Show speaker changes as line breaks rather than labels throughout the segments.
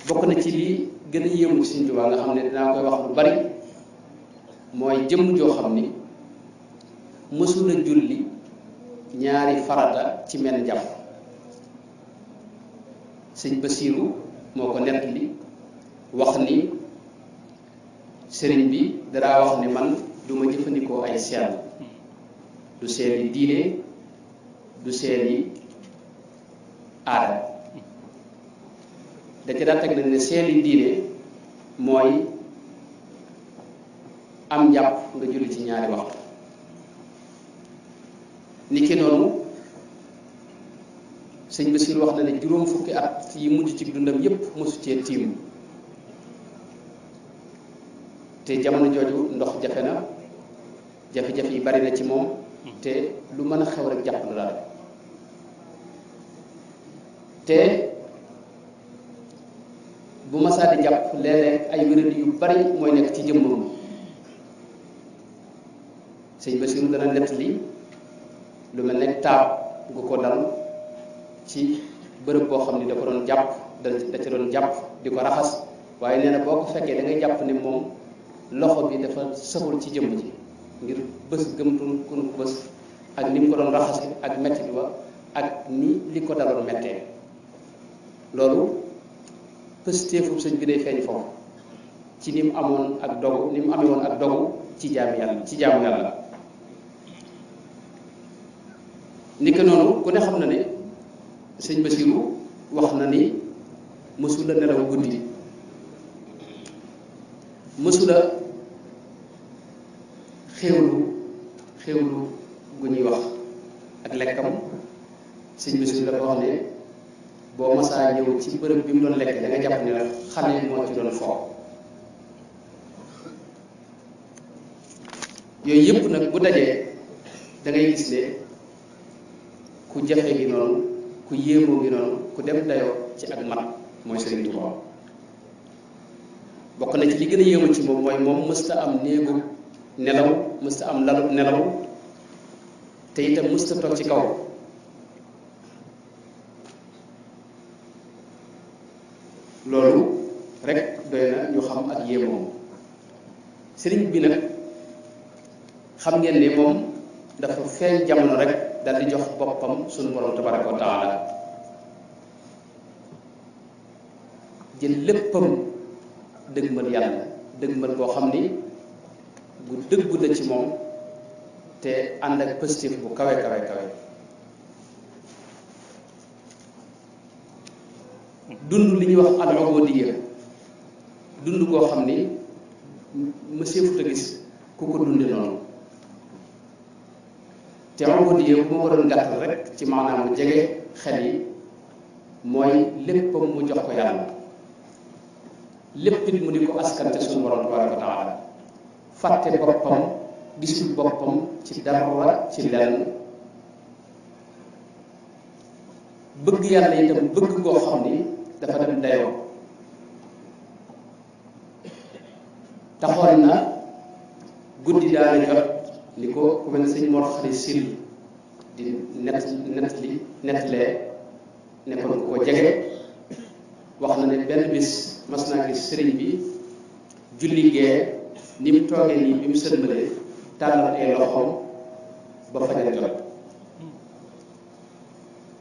bokk na ci li gën a yéemu ci Sëñ Tuubaa nga xam ne dinaa koy wax lu bari mooy jëmm joo xam ni mësula julli ñaari farata ci menn jàpp. Sëñ Basiiru moo ko nettali wax ni sëriñ bi danaa wax ne man du ma jëfandikoo ay seel, du seeli diine du seeli aada. da ci daa teg nag ne seeli diine mooy am njàpp nga julli ci ñaari waxtu. ni ki noonu sëñ Basiir wax na ne juróom fukki at yi mujj ci dundam yépp mosu cee tiim, te jamono jooju ndox jafe na, jafe-jafe yi bari na ci moom, te lu mën a xew rek jàpp na daal. te bu masaa di jàpp léeg-léeg ay wéradi yu bari mooy nekk ci jëmmam. sëñ Basiiru dana nettali lu mel ne taab gu ko dal ci bërëb boo xam ni da ko doon jàpp da ci doon jàpp di ko raxas, waaye nee na boo ko fekkee da ngay jàpp ne moom loxo bi dafa saxul ci jëmm ji ngir bës gëmtun kun ko bës ak ni mu ko doon raxase ak metti bi ba ak ni li ko daloon mettee. loolu pëstéefu sëñ bi day feeñ foofu ci ni mu amoon ak dogu, ni mu amee woon ak dogu ci jaamu yàlla. ni ko noonu ku ne xam na ne sëñ Basiiru wax na ni mësula nelaw guddi, mësula xéewlu gu ñuy wax ak lekkam. sëñ Basiiru dafa wax ne boo masaa ñëw ci bërëb bi mu doon lekk da nga jàpp ne rek xale moo ci doon foo. yooyu yëpp nag bu dajee da ngay gis ne ku jafe gi noonu, ku yéemoo gi noonu, ku dem dayoo ci ak mat mooy Sëriñ Tuubaa. bokk na ci li gën a yéemu ci moom mooy moom mësta am néegu nelaw, mësta am lalu nelaw, te itam mësta toog ci kaw. loolu rek doy na ñu xam ak yéemoom. sëriñ bi nag xam ngeen ne moom dafa feeñ jamono rek dal di jox boppam suñu borom tabaraka wa taala, jël léppam dëgmal yàlla, dëgmal koo xam ni bu dëggu la ci moom te ànd ak positif bu kawe kawe kawe. dund li ñuy wax al-ubudiyya, dund koo xam ni monsieur Fouta gis ku ko dunde noonu. te ubudiyya bu ma ko doon gàttal rek ci maanaam mu jege xel yi mooy léppam mu jox ko yàlla, lépp it mu di ko askante suñu borom tabaraka wa taala, fàtte boppam, gisul boppam ci dara ci lenn, bëgg yàlla itam bëgg koo xam ni dafa dem dayoo. taxoon na guddi daana jot ni ko ku mel ne sëñ Mor Xari Sil di nettalee nekkoon ku ko jege, wax na ne benn bis mas naa gis sëriñ bi julli gee ni mu toogee nii bi mu sëlmalee tàllal ay loxoom ba fajar jot.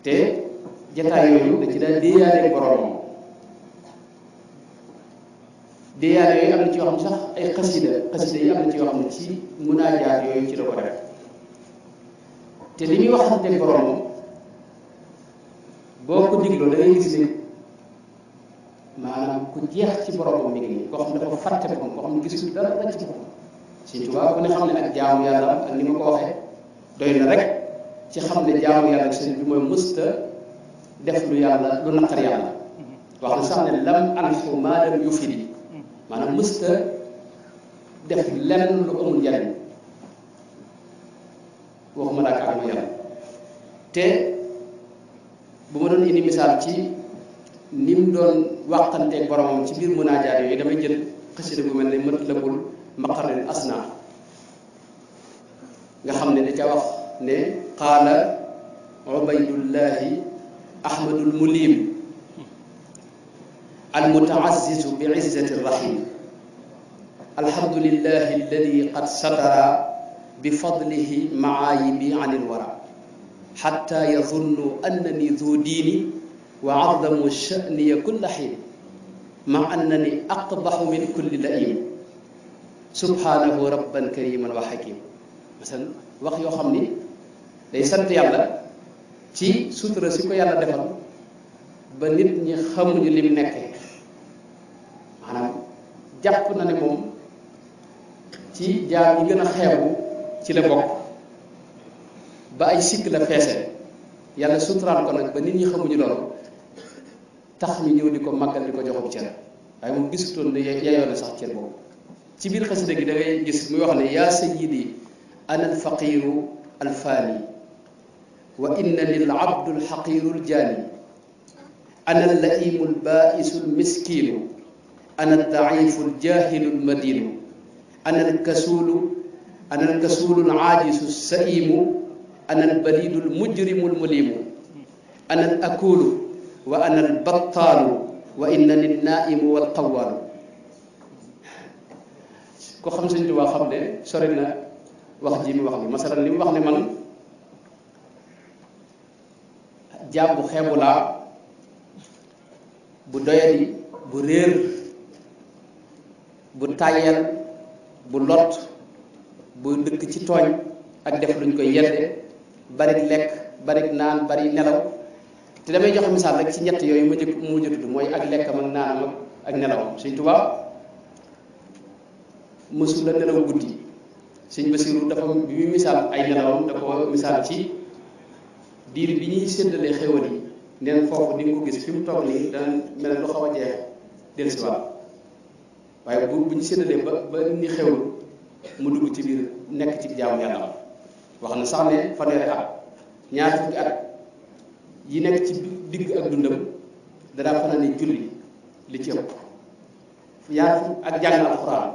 te jataay yooyu da ci daal déeyaale boromam. déeyaale yooyu am na ci yoo xam ne sax ay xasida yi am na ci yoo xam ne ci munaajaat yooyu ci la ko def. te li muy waxante boromam boo ko digloo da ngay gis ne maanaam ku jeex ci boromam mi ngi nii, koo xam ne dafa fàtte boppam, koo xam ne gisul dara la ci boppam. Sëñ Tuubaa ku ne xam ne ak jaamu yàlla ak ni ma ko waxee doy na rek ci xam ne jaamu yàlla sëñ bi mooy mësta def lu yàlla lu naqar yàlla. wax na sax ne lam anfu maa lam yufidi, maanaam mësta def lenn lu amul njariñ, waxuma laa ak mu yàlla. te bu ma doon indi misaal ci ni mu doon waxanteeg boromam ci biir munaajaat yooyu damay jël xasida bu mel ne Matlabul Maqarril Asna nga xam ne da ca wax ne qaala Ubaydullahi Ahmadul Mulim المتعزز بعزة الرحيم الحمد لله الذي قد ستر بفضله معايبي عن الورى حتى يظن أنني ذو دين وعظم شأني كل حين مع أنني أقبح من كل لئيم سبحانه ربا كريما وحكيم مثلا wax yoo xam ni day sant yàlla ci sutura si ko yàlla defal ba nit ñi xamuñu lim nekkee maanaam jàpp na ne moom ci jaam yi gën a xeebu ci la bokk ba ay sikk la feese yàlla suturaal ko nag ba nit ñi xamuñu loolu tax ñu ñëw di ko màggal di ko joxob cër waaye moom gisutoon ne yeyoo na sax cër boobu ci biir xasida gi da ngay gis muy wax ne yaa sayyidi ana alfaqiru alfaani wa innani alabdu alxaqiru aljaani ana allaimu albaisu almiskinu ana aldaifu aljahilu almadinu ana alkasulu alaajisu alsaimu ana albalidu almujrimu almulimu ana alakulu wa ana albattaalu wa innani alnaimu walqawaalu ko xam Sëñ Tuubaa xam ne sori na wax ji mu wax ni masalan li mu wax ne man jaam bu xeebu laa bu doyadi bu réer bu tàyyel bu lot bu dëkk ci tooñ ak def luñ koy yedde bari lekk bari naan bari nelaw te damay joxe misaal rek ci ñett yooyu mu mujj tudd mooy ak lekkam ak naanam ak nelawam Sëñ Tuubaa mësul la nelaw guddi Sëñ Basiru dafa bi muy misaal ay nelawam da ko misaal ci diir bi ñuy séddalee xéwal yi neen foofu di nga ko gis fi mu toog nii dana mel lu xaw a jeex dellusiwaat waaye bu ñu séddalee ba ni xewlu mu dugg ci biir nekk ci jaamu yàlla wax na sax ne fanweeri at ñaar fukki at yi nekk ci digg ak dundam danaa fanaane julli li ci ëpp ñaar fukk ak jàng alxuraan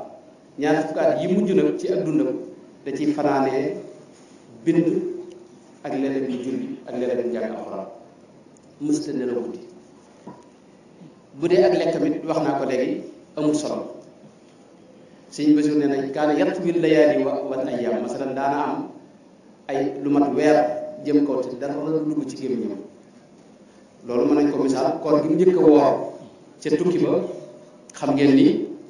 ñaar fukki at yi mujj nag ci ak dundam da ciy fanaanee bind ak leneen di julli ak leneen di jàng alxuraan mësta nelaw guddi bu dee ak lekk tamit wax naa ko léegi amul solo Sëñ Basiru nee nañ kaana yatwil layaali wal ayyaam masalan daana am ay lu mat weer jëm kaw te dara la dugg ci gémmiñam loolu mën nañ ko misaal koor gi mu njëkk a woor ca tukki ba xam ngeen ni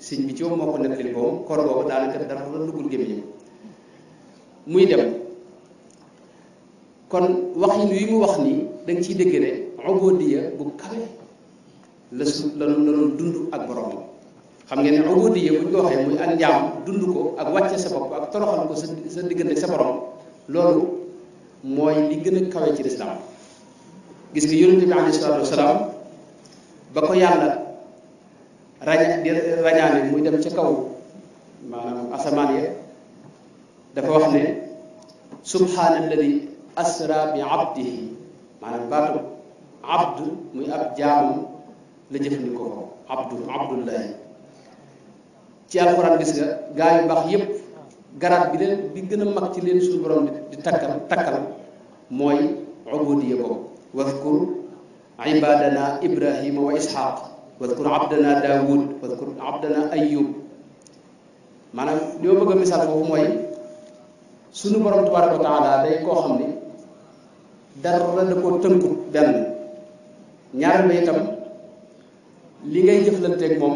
sëñ bi ci moom moo ko nettali boobu koor boobu daanaka dara la duggul gémmiñam muy dem kon waxin wi mu wax nii da nga ciy dégg ne ubudiya bu kawe la doon dund ak borom xam ngeen ne ubudiya bu ñu ko waxee muy ak njaam dund ko ak wàcce sa bopp ak toroxal ko sa diggante sa borom loolu mooy li gën a kawe ci lislaam gis nga yonente bi alayhi salaatu wasalaam ba ko yàlla rañaane muy dem ca kaw maanaam asamaan ya dafa wax ne subhaanalladi asra bi abdihi maanaam baatu abd muy ab jaamam la jëfandikoo ko abdullahi ci alxuraan gis nga gaa yu baax yépp garaat bi gën a mag ci leen suñu borom di takkal mooy ubudiya boobu wadkur ibadana ibrahima wa ishaq wadkur abdana daawud wadkur abdana ayub maanaam li ma bëgg a misaal foofu mooy suñu borom tabaraka wa taala day koo xam ni dara da ko tënku benn ñaar ba itam li ngay jëflanteeg moom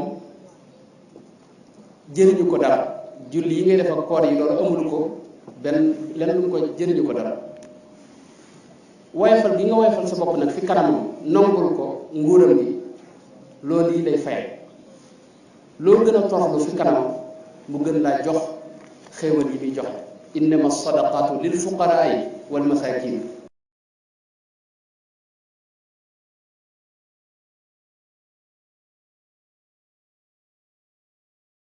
jëriñu ko dara julli yi ngay def ak koor yi loolu amul ko benn lenn lu ko jëriñu ko dara woyofal gi nga woyofal sa bopp nag fi kanamam nongul ko nguuram gi loolu yi lay fay loo gën a toroxlu fi kanamam mu gën laa jox xéewal yi muy joxe innama sadaqatu lil fuqaraai wal masakin